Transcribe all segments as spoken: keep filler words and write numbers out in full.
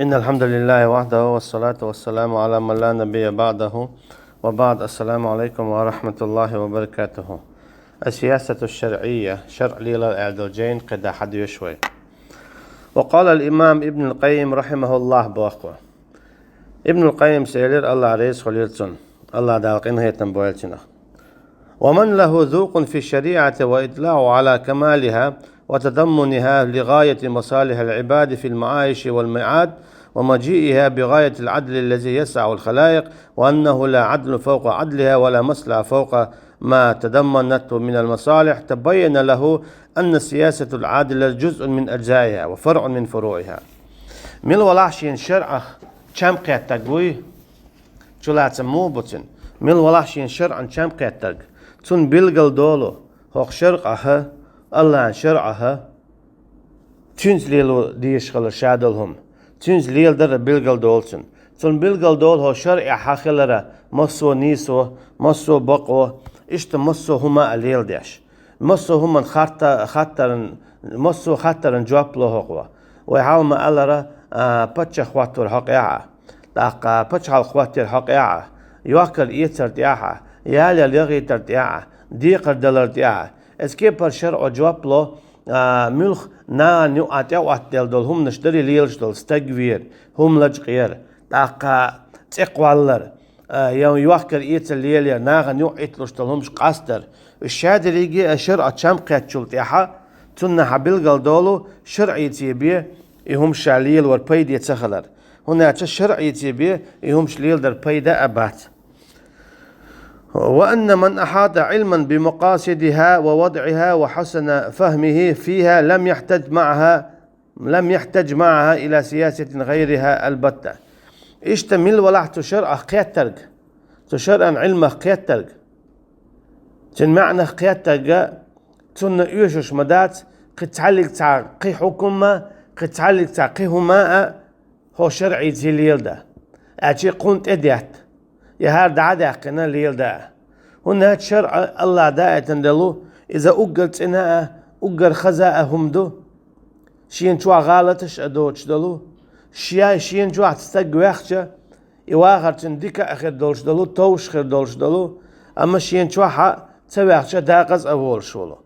إن الحمد لله وحده والصلاة والسلام على من لا نبي بعده وبعد. السلام عليكم ورحمة الله وبركاته. السياسة الشرعية, шарӀ лелар аьлла долча жайна кхы дӀахьо дезаш вай. وقال الإمام ابن القيم رحمه الله, боху. Ибнул Къаййимас элира, АллахӀ реза хуьлийла цунна, АллахӀ Дала къинхетам бойла цунах: ومن له ذوق في الشريعة وإطلاع على كمالها وتضمنها لغاية مصالح العباد في المعايش والمعاد، ومجيئها بغاية العدل الذي يسع الخلائق، وأنه لا عدل فوق عدلها ولا مصلحة فوق ما تضمنته من المصالح، تبين له أن السياسة العادلة جزء من أجزائها وفرع من فروعها. Мила валахь шен шарӀах чам кхеттарг вуй, чулацам муха бу цуьнан? Мила валахь шен шарӀан чам кхеттарг? Цунна билгал долу хӀокху шарӀаха, АллахӀан шарӀаха, цуьнца лело дезаш хилар ша долу хӀума, цуьнца леладар а билгал долу цунна. Цунна билгал долу хӀокху шарӀехь хилар массо а нийсо, массо а бакъо, иштта массо а хӀума а леладеш. Массо а хӀуманна хатта-, хаттаран-, массо а хаттаран жоп ло хӀокхо. Вай хьалха ма-аллара, а, паччахь хӀоттор хьокъехь а, тӀаккха пачхьалкх хӀоттор хьокъехь а, йохкар эцар тӀехь а, ялар яхийтар тӀехь а, декхар далар тӀехь а. Эцу кепара шарӀо жоп ло, а, муьлхха нахана юкъахь тӀеӀоттаделла долу хӀуманаш дарий лелаш долу стаг вер, хӀума лачкъаяр, тӀаккха цӀе кхоллар, а, я йохкар эцар лелаяр, нахана юкъахь итталуш долу хӀумаш къастар. Уьш шадерриге а шарӀо чам кхеттачул тӀаьхьа, цунна хьан билгал долу шарӀица бен и хӀумаш ша лелавар пайде ца хилар. ХӀунда аьлча шарӀица бен и хӀумаш леладар пайда а бац. وأن من أحاط علما بمقاصدها ووضعها وحسن فهمه فيها لم يحتج معها لم يحتج معها إلى سياسة غيرها البتة. Иштта мила валахь цу шарӀах кхеттарг, цу шарӀан Ӏилмах кхеттарг, цуьнан маьӀнах кхеттарг а цунна оьшуш ма дац, кхин цхьаллиг цхьа кхин хьукум а, кхин цхьаллиг цхьа кхин хӀума а, хӀокху шарӀица леладан. Аьлча кхунна тӀедетта, я хӀара дӀа а даьккхина леладан. ХӀунда аьлча шарӀо АллахӀа даийтина долу, иза уггар цӀена а, уггар хаза а хӀума ду. Шена чохь гӀалаташ а доцуш долу, ша шена чохь стаг ваьхча, и вахар цуьнан дика а хир долуш долу, товш хир долуш долу, амма шена чохь а ца ваьхча, декъаза а волуш волу.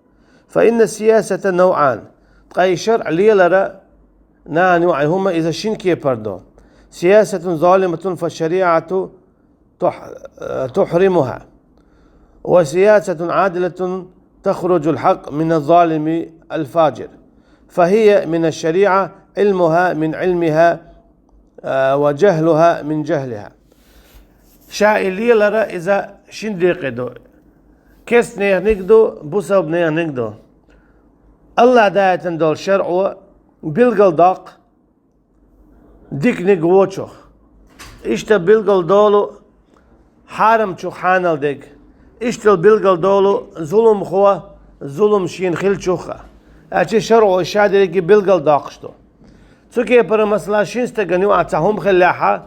فإن السياسة نوعان. Ткъа и шарӀ лелара нахана юкъахь хӀума иза шина кепара ду. سياسة ظالمة فالشريعة تح-، تحرمها، وسياسة عادلة تخرج الحق من الظالم الفاجر، فهي من الشريعة علمها من علمها، آه، وجهلها من جهلها. Ша и лелара иза шина декъе ду. Керстанехниг ду, бусалбанехниг ду. АллахӀа даийтина долу шарӀо билгал доккху диканиг вочух. Иштта билгал долу хьарамчух хьанал дерг. Иштта билгал долу зуламхо зулам шена хилчух а. Аьлча шарӀо шадерриге билгал доккхуш ду. Цу кепара, масала, шина стагана юкъахь цхьа хӀума хиллехь а,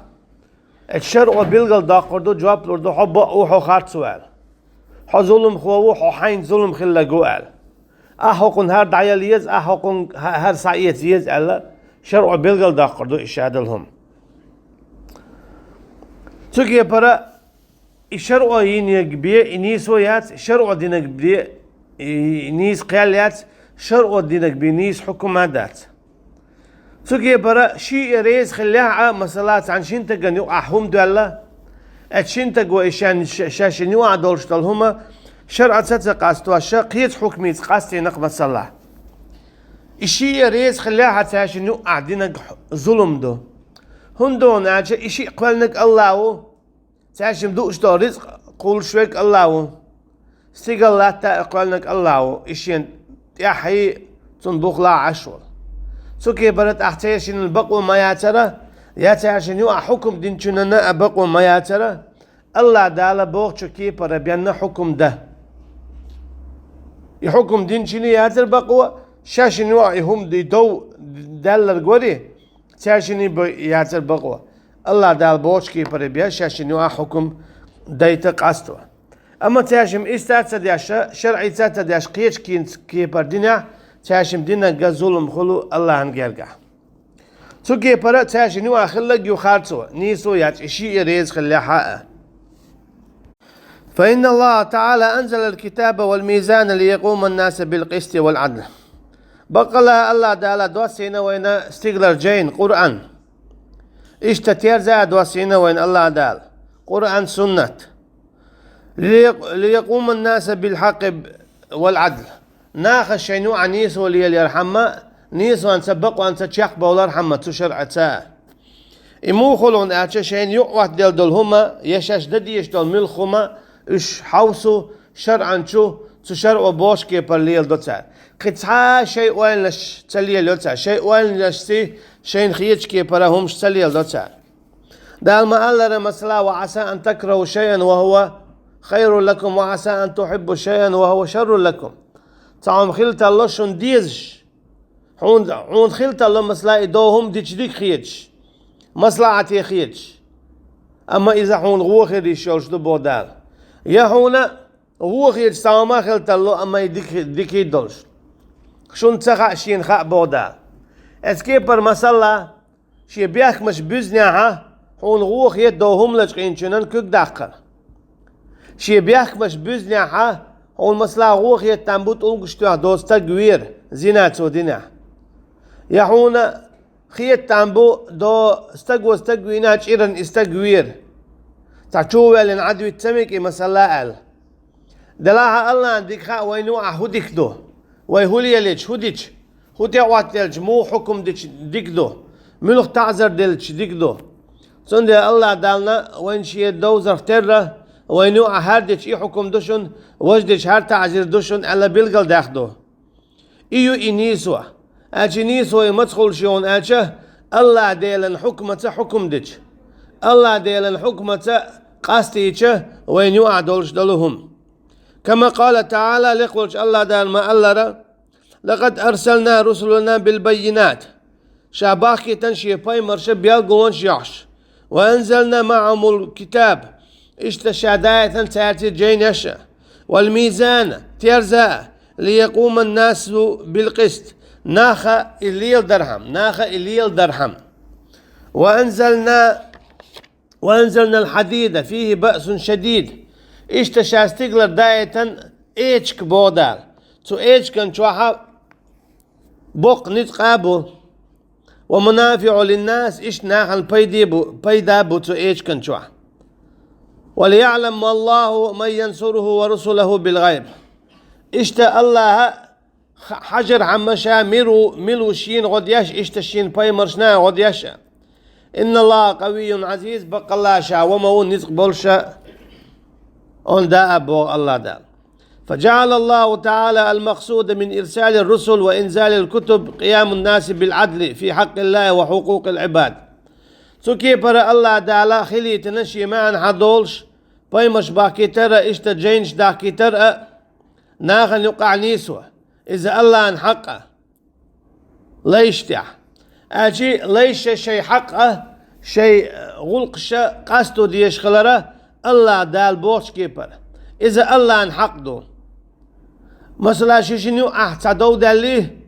Эцу шарӀо билгал доккхур ду, жоп лур ду, хьо бакъ ву, хьо харц ву аьлла. Хьо зуламхо ву, хьо хьайна зулам хилларг ву аьлла. Ахь хӀокхунна хӀара дӀаяла еза, ахь хӀокхунна хӀа-, хӀара схьаэца еза аьлла, шарӀо билгал доккхур ду и шадолу хӀума. Цу кепара и шарӀо йинарг бен, и нийсо яц, и шарӀо динарг бен, и нийса кхел яц, шарӀо динарг бен нийса хьукум а дац. Цу кепара шиъ а реза хиллехь а, масала, цхьана шина стагана юкъахь хӀума доьлла, эцу шина стага и шен, ш-, шаьшшинна юкъахь долуш долу хӀума шарӀаца ца къастош, кхечу хьукмица къастийнарг, масала. И шиъ а реза хиллехь а, цаьршинна юкъахь динарг зулам ду. ХӀунда аьлча и шиъ кхоьллинарг АллахӀ ву. Цаьршимма дууш долу рицкъ кхуллуш верг АллахӀ ву. Стигал латта а кхоьллинарг АллахӀ ву, и шена тӀаьхьий, цунна бухалахь Ӏаш волу. Цу кепара тӀаккха цаьршинна бакъо ма яцара, я цаьршинна юкъахь хьукум динчунна а бакъо ма яцара, АллахӀ Дала бохучу кепара бен хьукум дан. И хьукум динчунна яцара бакъо, шаьшшинна юкъахь и хӀума ди дов даьлларг вари, цаьршинна бен яцара бакъо. АллахӀ Дала бохучу кепара бен шаьшшинна юкъахь хьукум дайта къасто. Амма цаьршимма иштта а ца деш, шарӀица а ца деш, кхечу кин-, кепара динехь, цаьршимма динарг зулам хуьлу АллахӀан гергахь. Цу кепара цаьршинна юкъахь хилларг ю харцо, нийсо яц, и шиъ а реза хиллехь а. فإن الله تعالى أنزل الكتاب والميزان ليقوم الناس بالقسط والعدل. Баккъала Аллах Дала доссийна вайна стигалара жайна, Къуръан. Иштта терза а доссийна вайна Аллах Дала, Къуръан, суннат. ليق-، ليقوم الناس بالحق والعدل. Наха шайна юкъахь нийсо лелаяр хьама, нийсонца, бакъонца чекхбовлар хьама цу шаръаца. И муха хуьлу аьлча, шайна юкъа оттаделла долу хӀума, я шаьш дан дезаш долу муьлхха хӀума, уьш хьовсу шаръан чу, цу шаръо бохучу кепара леладо цара. Кхин цхьа а шайн ойланаш ца лелайо цара, шайн ойланашций шайна хетачу кепара хӀумаш ца леладо цара. Дала ма-аллара, масала: وعسى أن تكرهوا شيئا وهو خير لكم، وعسى أن تحبوا شيئا وهو شر لكم. Цхьа хӀума хила тарло шуна дезаш. Хьуна, хьуна хила тарло, масала, и дов хӀума дича дика хеташ, маслахьате хеташ. Амма иза хьуна вон хир йиш йолуш ду, боху Дала. Я хьуна вон хеташ цхьа хӀума хила тарло, амма и дика, дика долуш. Шуна ца хаьа, шена хаьа, боху Дала. Эцу кепара масала, шен бехкамаш буьзнехь а, хьуна вон хета дов хӀума лачкъийначунна куьг даккхар. Шен бехкамаш буьзнехь а, хьуна, масала, вон хета там бу тӀулгаш тоьхна дов стаг вер, зина цо динехь. Я хьуна хета там бу дов стаго стаг вийна, чӀиран и стаг вер. Цхьа чу а ваьллина Ӏад виц ца мега и масала аьлла. Делахь а Аллахьна дика хаьа вайна юкъахь хӀун дика ду, вай хӀун лелийча хӀун дича, хӀун тӀеоттаделча, муха хьукум дича дика ду, муьлха таӀзар делча дика ду. Цундела Аллах Далла вайна шен довзарх терра, вайна юкъахь хӀара дича и хьукум ду шуна, важа дича хӀара таӀзир ду шуна аьлла билгалдаьккхина ду. И ю и нийсо. Аьлча нийсо и маца хуьлуш ю аьлча, Аллах Делан хьукмаца хьукум дича, Аллах Делан хьукмаца къастийча вайна юкъахь долуш долу хӀума. كما قال تعالى, лекха волчу Аллах Дала ма-аллара: لقد أرسلنا رسلنا بالبينات. Ша бахкийтина шен пайхамарш билгалонаш йохьуш. وأنزلنا معهم الكتاب. Иштта ша даийтина цаьрца жайнаш а. والميزان, терза а. ليقوم الناس بالقسط. Наха и леладархьама, наха и леладархьама. وأنزلنا وأنزلنا الحديد فيه بأس شديد. Иштта ша стигалара даийтина эчиг, боху Дала. Цу эчиган чохь боккха ницкъ а бу. ومنافع للناس, иштта нахана пайде бу, пайда бу цу эчиган чохь. وليعلم الله من ينصره ورسله بالغيب. Иштта Аллаха ха-, хьажархьама ша мила ву, мила ву шена гӀо деш, иштта шена пайхамаршна а гӀо деш а. إن الله قوي عزيز, баккъалла ша ва ма ву ницкъ болуш а, онда а, боху Аллах Дала. فجعل الله تعالى المقصود من إرسال الرسل وإنزال الكتب قيام الناس بالعدل في حق الله وحقوق العباد. Цу кепара Аллах Дала хилийтина шен маьӀна хьадолуш, пайхамарш бахкийтар а, иштта жайнаш дахкийтар а, нахана юкъахь нийсо. Иза Аллахьан хьакъ а. Лайш тӀехь. Аьлчи лайша шайн хьакъ а, шайн, э, гӀуллакхаша къасто дезаш хилара Аллах Дала бохучу кепара. Иза Аллахьан хьакъ ду. Масала, ши шина юкъахь цхьа дов даьлли,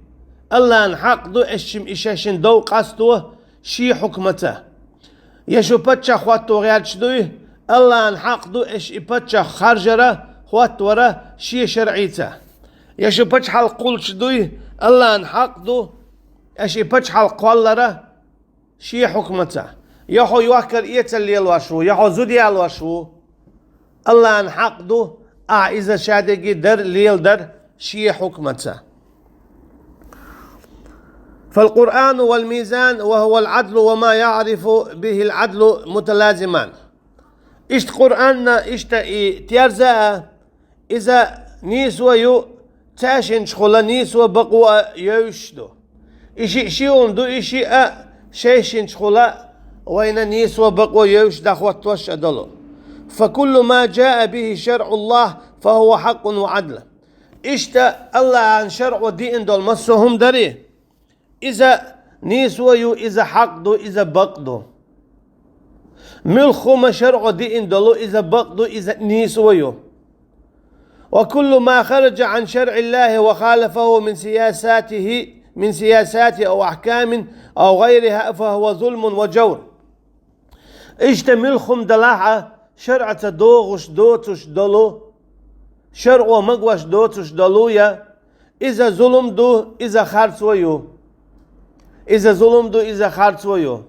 Аллахьан хьакъ ду, эшшим и шайшин дов къасто шен хьукмаца. Я шу паччахь хӀотто гӀерташ дуй, Аллахьан хьакъ ду, эш и паччахь харжара, хӀоттавара шен шарӀица. Я шу пачхьалкх кхуллуш дуй, Аллахьан хьакъ ду, эш и пачхьалкх кхоллара шен хьукмаца. Я хьо йохкар эцал лелош ву, я хьо зуда ялош ву. Аллахьан хьакъ ду, ахь иза шадерриге дар леладар шен хьукмаца. فالقرآن والميزان وهو العدل وما يعرف به العدل متلازمان. Иштта Къуръанна, иштта и терза а, иза нийсо ю, цаьшинчухула нийсо бакъо а евзаш ду. И шиъ шиъ хӀума ду, и шиъ а шайшинчухула вайна нийсо бакъо евзаш дӀахӀоттош а долу. فكل ما جاء به شرع الله فهو حق وعدل. Иштта Аллахьан шарӀо диъна долу массо а хӀума дарий, иза нийсо ю, иза хьакъ ду, иза бакъ ду. Муьлхха хӀума шарӀо диъна долу, иза бакъ ду, иза нийсо ю. وكل ما خرج عن شرع الله وخالفه من سياساته من سياسات أو أحكام أو غيرها فهو ظلم وجور. Иштта муьлхха хӀума далахь а, шарӀаца догӀуш доцуш долу, шарӀо магош доцуш долу я, иза зулам ду, иза харцо ю. Иза зулам ду, иза харцо ю.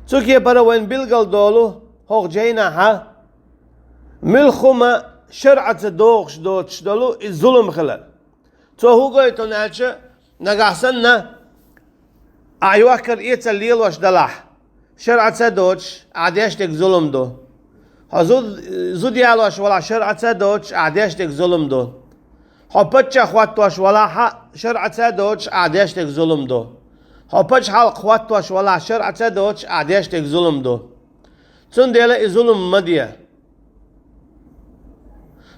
Цу кепара вайн билгал долу хӀокху жайнахьа, муьлхха хӀума шарӀаца догӀуш доцуш долу и зулам хилар. Цо хӀун гойту аьлча, нагахь санна, ахь йохкар-эцар лелош далахь, шарӀаца доцуш, ахь деш дерг зулам ду. Хьо зуд-, зуда ялош валахь, шарӀаца доцуш, ахь деш дерг зулам ду. Хьо паччахь хӀоттош валахь, шарӀаца доцуш, ахь деш дерг зулам ду. Хьо пачхьалкх хӀоттош валахь, шарӀаца доцуш, ахь деш дерг зулам ду. Цундела и зулам ма де.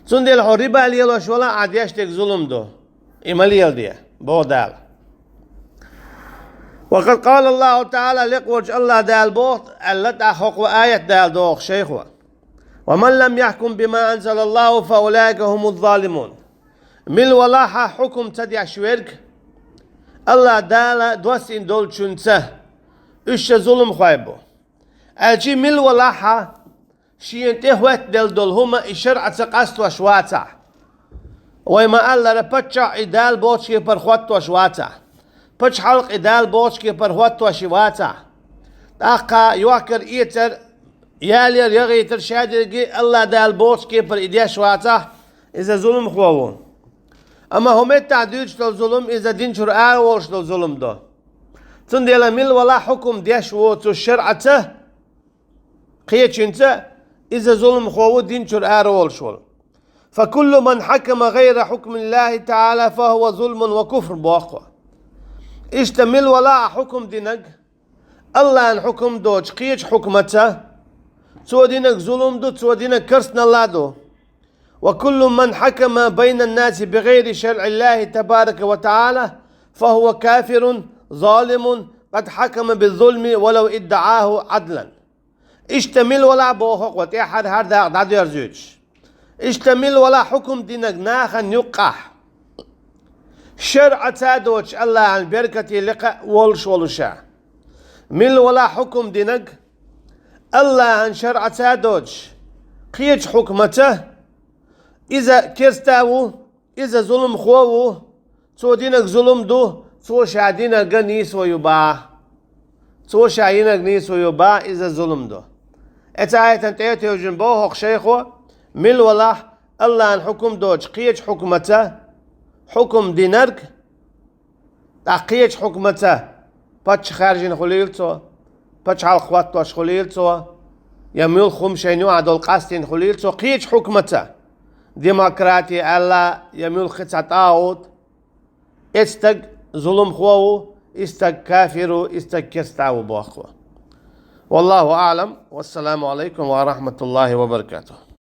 Цундела хьо риба лелош валахь, ахь деш дерг зулам ду. И ма леладе, боху Дала. وقد قال الله تعالى, лекха волчу АллахӀ Дала боху аьлла, тӀаккха хӀокху аят Дала доху шайхо: ومن لم يحكم بما أنزل الله فأولئك هم الظالمون. Мила валахь а хьукум ца деш верг, АллахӀ Дала доссийна долчуьнца, уьш ша зуламхой бу. Аьлча мила валахь а, шена тӀе хӀоьттинделла долу хӀума и шарӀаца къастош вацахь. Вай ма-аллара, паччахь и Дала бохучу кепара хӀоттош вацахь. Пачхьалкх и Дала бохучу кепара хӀоттош и вацахь. ТӀаккха йохкар-эцар, ялор, яхийтар шадерриге АллахӀ Дала бохучу кепара и деш вацахь, иза зуламхо ву. Амма хӀокху меттехь дуьйцуш долу зулам, иза динчуьра ара волуш долу зулам ду. Цундела мила валахь а хьукум деш воцуш шарӀаца, кхечуьнца, иза зуламхо ву, динчуьра ара волуш волу. فكل من حكم غير حكم الله تعالى فهو ظلم وكفر, боху. Иштта мила валахь а хьукум динарг, АллахӀан хьукум доцуш кхечу хьукмаца, цо динарг зулам ду, цо динарг керстаналла ду. وكل من حكم بين الناس بغير شرع الله تبارك وتعالى فهو كافر ظالم قد حكم بالظلم ولو ادعاه عدلا. Иштта мила валахь а, боху хӀокхо тӀаьххьара хӀара дакъа дӀадоьрзуьйтуш. Иштта мила валахь а хьукум динарг нахана юккъахь, шарӀаца доцуш АллахӀан беркате лекха а волуш волуша. Мила валахь а хьукум динарг, АллахӀан шарӀаца доцуш, кхечу хьукмаца, иза керста ву, иза зуламхо ву, цо динарг зулам ду, цо ша динарг нийсо ю боху. Цо ша йинарг нийсо ю боху, иза зулам ду. Оцу аятана тӀе а тевжина боху хӀокху шайхо, мила валахь а АллахӀан хьукум доцуш кхечу хьукмаца хьукум динарг, тӀаккха кхечу хьукмаца, паччахь хаьржина хуьлийла цо, пачхьалкх хӀоттош хуьлийла цо, я муьлхха хӀума шайна юкъахь долу къастийна хуьлийла цо, кхечу хьукмаца, демократи аьлла, я муьлхха цхьа тӀагӀут, и стаг зуламхо ву, и стаг кафир ву, и стаг керста ву, боху. والله أعلم. والسلام عليكم ورحمة الله وبركاته.